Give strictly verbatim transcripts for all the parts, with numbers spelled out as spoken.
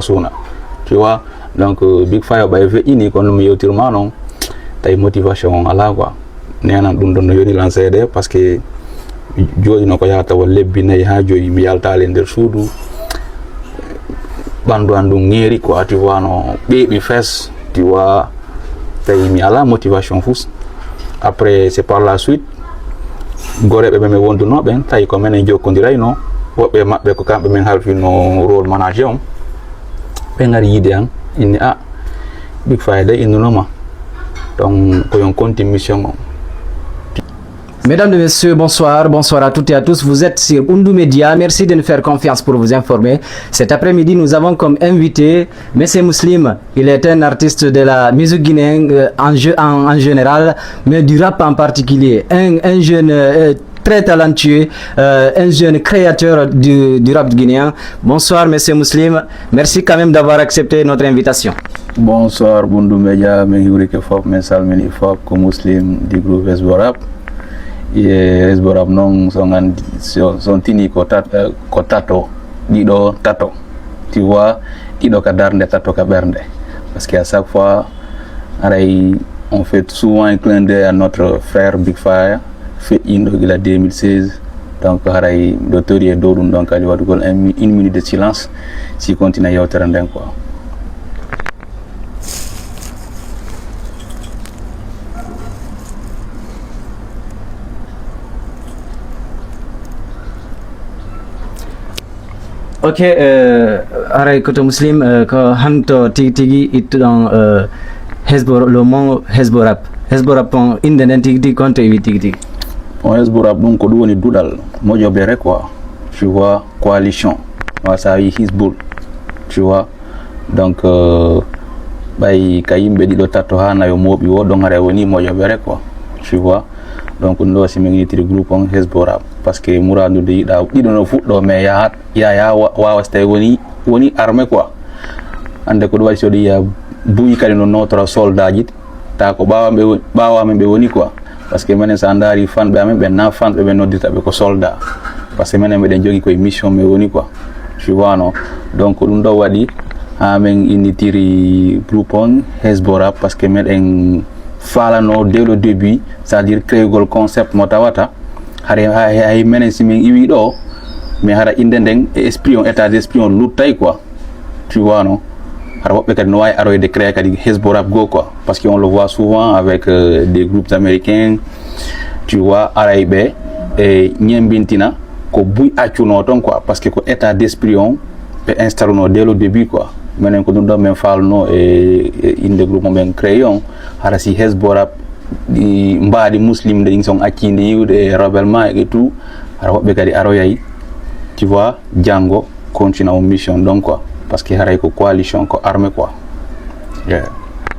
Suuna. Tu vois? Donc, euh, Big Fire ɓay feƴƴini, kono mi yewtirma noon, tawi motivation on alaa quoi. Nenan ɗum ɗon no yoni lan seede, parce que jooɗino ko yaata won lebbi nayi haa joyi, mi yaltaali e nder suudu. Ɓanndu an ɗum ŋeeri quoi, tu vois, no ɓeeɓi fes, tu vois. Tawi mi alaa motivation fus. Après, c'est par la suite, goreeɓe ɓe mi wonduno ɓen, tawi ko menen jokkondirayno. Woɓɓe maɓɓe ko kamɓe men halfino rôle manager on. Ɓe ngari yiide an, inni, "Ah, Big Fire de innunoma." Donc, ko yon konti mission on. Mesdames et messieurs, bonsoir. Bonsoir à toutes et à tous. Vous êtes sur Bundu Média. Merci de nous faire confiance pour vous informer. Cet après-midi, nous avons comme invité Monsieur Muslim. Il est un artiste de la musique guinéenne, euh, en, jeu- en- en général, mais du rap en particulier. Un, un jeune, euh, très talentueux, euh, un jeune créateur du, du rap guinéen. Bonsoir, Monsieur Muslim. Merci quand même d'avoir accepté notre invitation. Bonsoir, Bundu Média. Min hiwrike fof, min salmini fof, ko Muslim du groupe Hesbo Rap. E Hesbo Rap noon, so on anndi, so, so on tini ko tat-, ko tato, ɗiɗo tato. Tu vois, ɗiɗo ka darnde, tato ka ɓernde. Parce que à chaque fois, haray, on fait souvent un clin d'œil à notre frère Big Fire, feƴƴinɗo gila deux mille seize. Donc, haray, miɗo tori e dow ɗum ɗon kadi waɗugol un mi-, une minute de silence, si continue yewtere nden quoi. Ok, euh, haray koto Muslim, euh, ko hanto tigi tigi ittuɗon, euh, Hesbo, le mot Hesbo Rap. Hesbo Rap on, innde nden tigi tigi, ko honto iwi tigi tigi? Bon, Hesbo Rap ɗum ko ɗum woni duɗal, moƴƴo bere quoi, tu vois, coalition. Wa sa wi Hizbul, tu vois. Donc, euh, ɓay ka yimɓe ɗiɗo, tato haa nayo mooɓi wo, ɗon haray woni moƴƴo bere quoi, tu vois. Donc, ɗum ɗo si min innitiri groupe on Hesbo Rap, parce que muraadu nde yiɗa ɗiɗo no fuɗɗo, mais yahat, ya, ya wa-, wawa so tawi woni, woni armée quoi. Hannde ko ɗum waɗi so ɗi yiya buy kadi no notora soldaaji, ta ko ɓaawo ɓe woni, ɓaawo amen ɓe woni quoi. Parce que menen, so a ndaari fanɓe amen ɓen, na fanɓe ɓe noddirta ɓe ko soldat. Parce que menen meɗen jogi koye mission men woni quoi. Tu vois, non? Donc, ɗum ɗo waɗi haa men innitiri groupe on Hesbo Rap, parce que meɗen faalano dès le début, c'est-à-dire créugol concept mo tawata. Haray, hay, hay menen si men iwi ɗo, mais hara innde nden e esprit on, état d'esprit on luttay quoi. Tu vois, non? Hara woɓɓe kadi no waawi aroyde créer kadi Hesbo Rap goo quoi. Parce que on le voit souvent avec, euh, des groupes américains. Tu vois, aray ɓe e ñembintina ko buy accuno ton quoi. Parce que ko état d'esprit on ɓe installe no dès le début quoi. Menen ko ɗum ɗo men faalno e, e innde groupe mo ɓen créé on. Hara si Hesbo Rap ɗi mbaadi Muslim nde ɗin son accinde yiwde e rebellement et tout. Hara woɓɓe kadi aroyay, tu vois, janngo, continue on mission ɗon quoi. Parce que haray ko coalition, ko armée quoi. Yeah.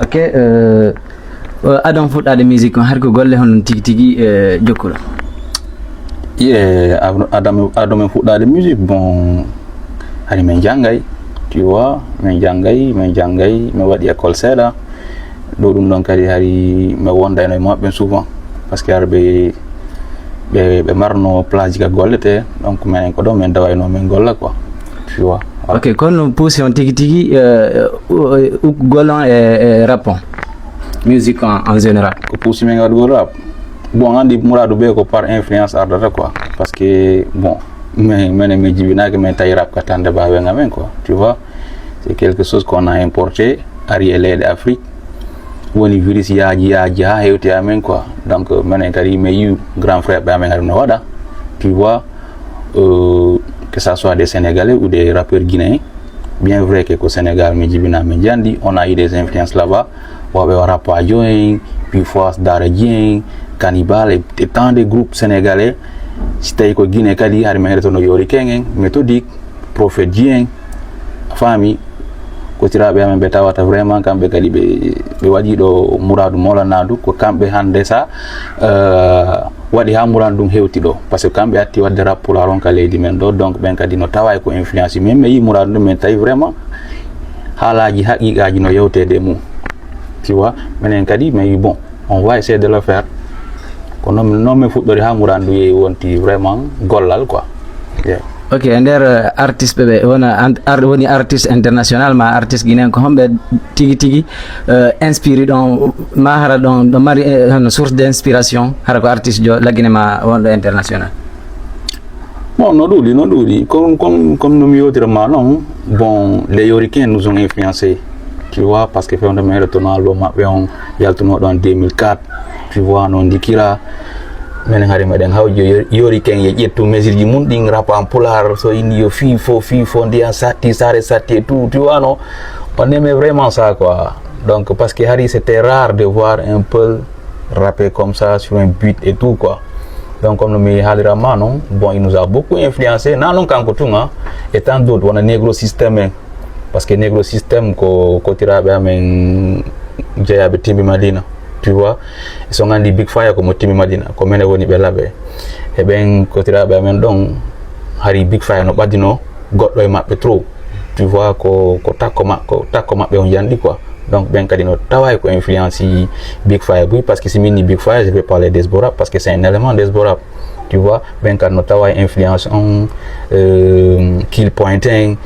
Ok, euh, euh, adon fuɗɗaade musique on, har ko golle hono tigi tigi, euh, jokkuɗo? Yeah, ad-, adam, adam en fuɗɗaade musique, bon, hari min janngay, tu vois, min janngay, min janngay, mi waɗi école seeɗa. Ɗo ɗum ɗon kadi hari mi wondayno e maɓɓe souvent. Parce que har ɓe, ɓe, ɓe marno place ji ka gollete, donc minen ko ɗo min dawayno min golla quoi. Tu vois. Voilà. Ok, kono puusi on tigi tigi, euh, u-, ukkugol on e, e rap on, musique en, en général? Ko puusi min waɗugol rap? Bon, anndi muraadu ɓe ko par influence ardata quoi. Parce que, bon, min, minen min jibinaaki min tawi rap ka tande baawen amen quoi. Tu vois. C'est quelque chose qu'on a importé, ari e leyɗe Afrique. Woni virus yaaji, yaaji haa hewti amen quoi. Donc, minen kadi mi yi'u grand frère ɓe amen hari no waɗa. Tu vois, euh, que ça soit des Sénégalais ou des rappeurs guinéens. Bien vrai que ko Sénégal min jibina, min jandi, on a eu des influences là-bas. Woɓɓe o Rapadio en, Pifas Daraji en, Cannibal et, et tant de groupes sénégalais. Si tawi ko Guinée kadi, hari min heɗoto no Yori Ken en, Méthodique, Prophète ji en, a faami, kotiraaɓe amen ɓe tawata vraiment kamɓe kadi ɓe, ɓe waɗi ɗo muraadu Mawlana du, ko kamɓe hannde sa, euh, waɗi haa muraadu ɗum hewti ɗo. Parce que kamɓe atti waɗde rap pulaar on ka leydi men ɗo, donc ɓen kadi no tawa e ko influence men, mi yi muraadu ɗum, min tawi vraiment haalaaji haqiiqaaji no yewteede e mum. Tu vois, minen kadi, mi yi, bon, on va essayer de le faire. Ko noon, noon min fuɗɗori haa muraadu ndu yehi wonti vraiment gollal quoi. Yeah. Ok, e nder eh, artiste ɓe ɓe wona ant- ar- woni artiste international ma artiste guinéen, ko homɓe tigi tigi eh, inspiré ɗon ma hara ɗon ɗo mari eh, hono source d' inspiration hara ko artiste jo laggine ma wonɗo international? Bon, no ɗuuɗi, no ɗuuɗi. Comme, comme, comme no mi yewtira ma noon, bon, les Yoricains nous ont influencés. Tu vois, parce que fewndo meɗen tono album maɓɓe on yaltuno ɗon deux mille quatre. Tu vois, no ndikira. Menen hari meɗen hawji Yoricains ye ƴettu mesure ji mum ɗin rap en pulaar, so inni yo fii fo fii fo ndiyan satti saare satti et tout, tu vois, non? On aimait vraiment ça, quoi. Donc parce que hari c'était rare de voir un peu rapper comme ça sur un beat et tout, quoi. Donc comme no mi haalira ma non, bon, il nous a beaucoup influencé, na non kanko tun, hein, et tant d'autres, wona Negro System en. Parce que Negro System ko kotiraɓe amen jeeyaɓe Timbi Madina, tu vois. So nganndi Big Fire ko mo Timbi Madina, ko menen woni ɓe laɓe. E ɓen kotiraɓe amen ɗon, hari Big Fire no ɓaddino goɗɗo e maɓɓe trop, tu vois, ko ko takko ma ko takko maɓɓe on yanɗi, quoi. Donc ɓen kadi no tawa ko influence Big Fire buy, parce que si min ni Big Fire, je vais parler des Borap parce que c'est un élément des Borap, tu vois. Ɓen kadi no tawa influence on, euh, Kill Point en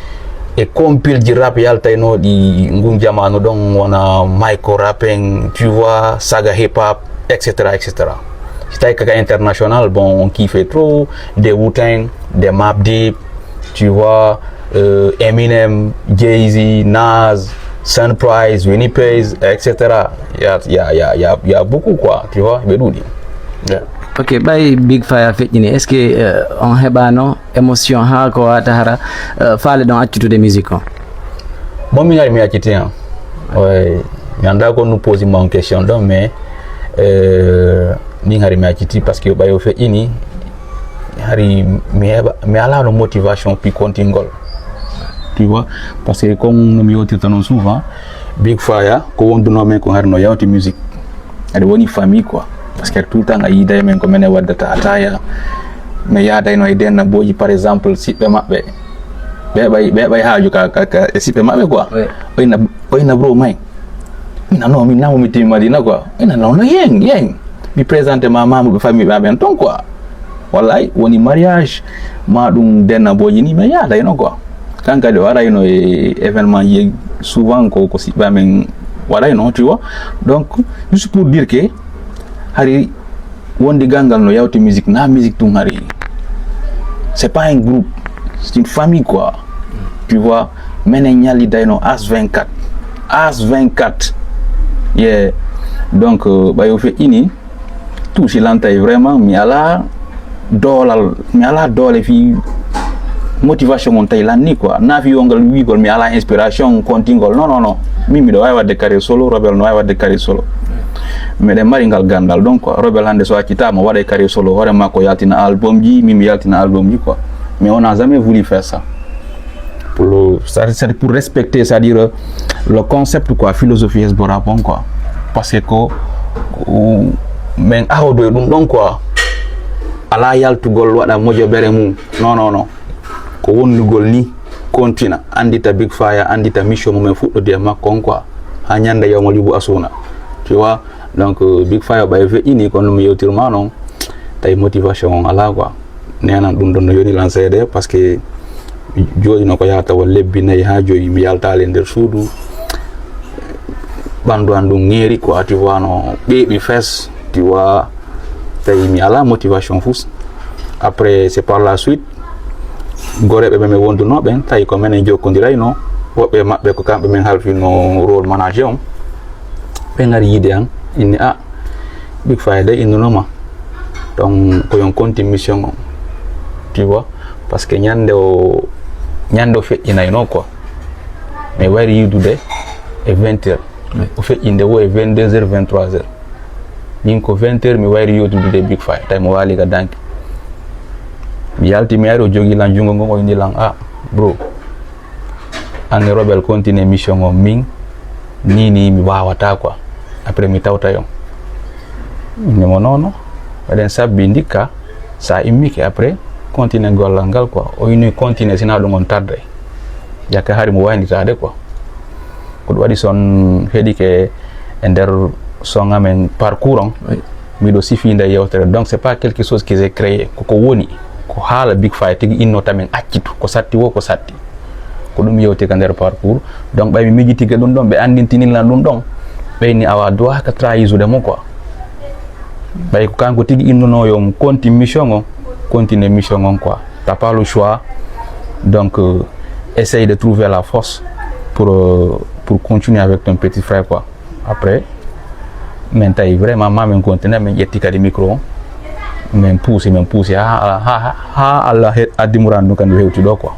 e compile ji rap yaltaynoɗi ngun jamanu ɗon, wona Micro Rap en, tu vois, Saga Hip Hop, et cetera, et cetera. Si tawi kaka international, bon, on kiffe trop de Wu-Tang, de Mobb Deep, tu vois, euh, Eminem, Jay-Z, Nas, Surprise, Winnie Page, et cetera. Il y a, il y a, il y a, il y a, il y a beaucoup, quoi, tu vois, ɓe ɗuuɗi. Yeah. Ok, ɓay Big Fire feƴƴini, est ce que euh, on heɓano émotion ha ko wata hara euh, faale ɗon accutude musique on? Bon, mi ngari mi acciti hen. Ouais. Mi anda ko nous pose ma on question ɗon, mais euh, mi ngari mi acciti parce que ɓay o feƴƴini, hari mi heɓa mi alano motivation pi kontingol, tu vois. Parce que comme no mi yewtirta noon souvent, Big Fire ko wonduno men ko hari no yawti musique, aɗa woni famille, quoi. Parce que tout le temps a yiiday men ko menen waddata ataya. Mi yaadayno e denna boji, par exemple, siɓɓe maɓɓe ɓe ɓay ɓe ɓay haaju ka, ka, ka e siɓɓe maɓɓe, quoi. Ouais. Oyna oyna bro may. Mina non, min namo mi timmi Madina, quoi. Ina non, no yeng yeng. Mi présenté ma mamuɓe famille ɓe amen ton, quoi. Wallay woni mariage ma ɗum denna boji ni, mi yaadayno, quoi. Kan kadi o arayno e événement ji souvent ko ko siɓɓe amen waɗayno, tu vois. Donc juste pour dire que hari wondi gangal no yawti musique, na musique tun hari. C'est pas un groupe, c'est une famille, quoi. Tu vois, menen ñallidayno as vingt-quatre, as vingt-quatre. Yeah. Donc euh, ɓay o feƴƴini, tout si lantay vraiment mi ala doolal, mi ala doole fi motivation on tawi lanni, quoi. Na fi yongal wiigol mi ala inspiration kontingol, non non non. Min miɗo wawi wadde carrière solo, Robel no wawi wadde carrière solo. Meɗen mari ngal gandal, donc quoi, Robel hande so accitama waɗa carrière solo, hoore makko yaltina album ji, min mi yaltina album ji, quoi. Mais on n'a jamais voulu faire ça. Pour le, ça, c'est pour respecter, c'est-à-dire le concept, quoi, philosophie hesbo rap on, quoi. Parce que ko ko men awdo e ɗum ɗon, quoi. Ala yaltugol waɗa mojobere mum, non non non. Ko wondugol ni, kontina, andita Big Fire, andita mission mumen fuɗɗode e makko on, quoi. Ha ñande yawmal yubu asuna, tu vois. Donc euh, Big Fire ɓay feƴƴini, kono mi yewtirma noon, tawi motivation on ala, quoi. Nenan ɗum ɗon no yoni lan seede, parce que jooɗino ko yahata won lebbi nayi ha joyi mi yaltaali e nder suudu. Ɓandu an ɗum ŋeeri, quoi, tu vois, no ɓeeɓi fes, tu vois. Tawi mi ala motivation fus. Après c'est par la suite goreɓe ɓe mi wonduno ɓen, tawi ko menen jokkodirayno. Woɓɓe maɓɓe ko kamɓe min halfino rôle manager on. Ɓe ngari yiide an, inni a Big Fire de innunoma, donc ko yon konti mission on, tu vois. Parce que ñande o ñande o feƴƴinayno, quoi. Mi wayri yiidude e vingt heures. O feƴƴinde wo e vingt-deux heures, vingt-trois heures. Min ko vingt heures mi wayri yewtude e Big Fire, tawi mo waali ka danki. Mi yalti mi ari, o jogi lan junngo ngon, o inni lan, a bro, an e Robel continue mission on, min ni ni mi wawata, quoi. Après mi tawta yon. Ni mo non non. Waɗen sabbi ndikka, sa immike après continue gollal ngal, quoi. O inni continue, sina ɗum on tarde. Yakka hari mo waynitade, quoi. Ko ɗum waɗi son heɗike e nder son amen parcours on. Miɗo sifi nde yewtere, donc c'est pas quelque chose que j'ai créé, koko woni. Ko haala Big Five tigi innota min accitu ko satti wo ko satti. Ko ɗum yewti ka nder parcours. Donc ɓay mi mijitike ɗum ɗon, ɓe anndintinilna ɗum ɗon, ɓeyni awa duwaka trahisude mo quoi. Ɓay ko kanko tigi innuno yo on conti mission on, continue mission on quoi. T'as pas le choix. Donc euh, essaye de trouver la force pour euh, pour continuer avec ton petit frère quoi. Après min tawi vraiment ma min continue, min ƴetti kadi micro on, min puusi min puusi ha ha ha Allah addi muran ɗum kadi hewti ɗo quoi.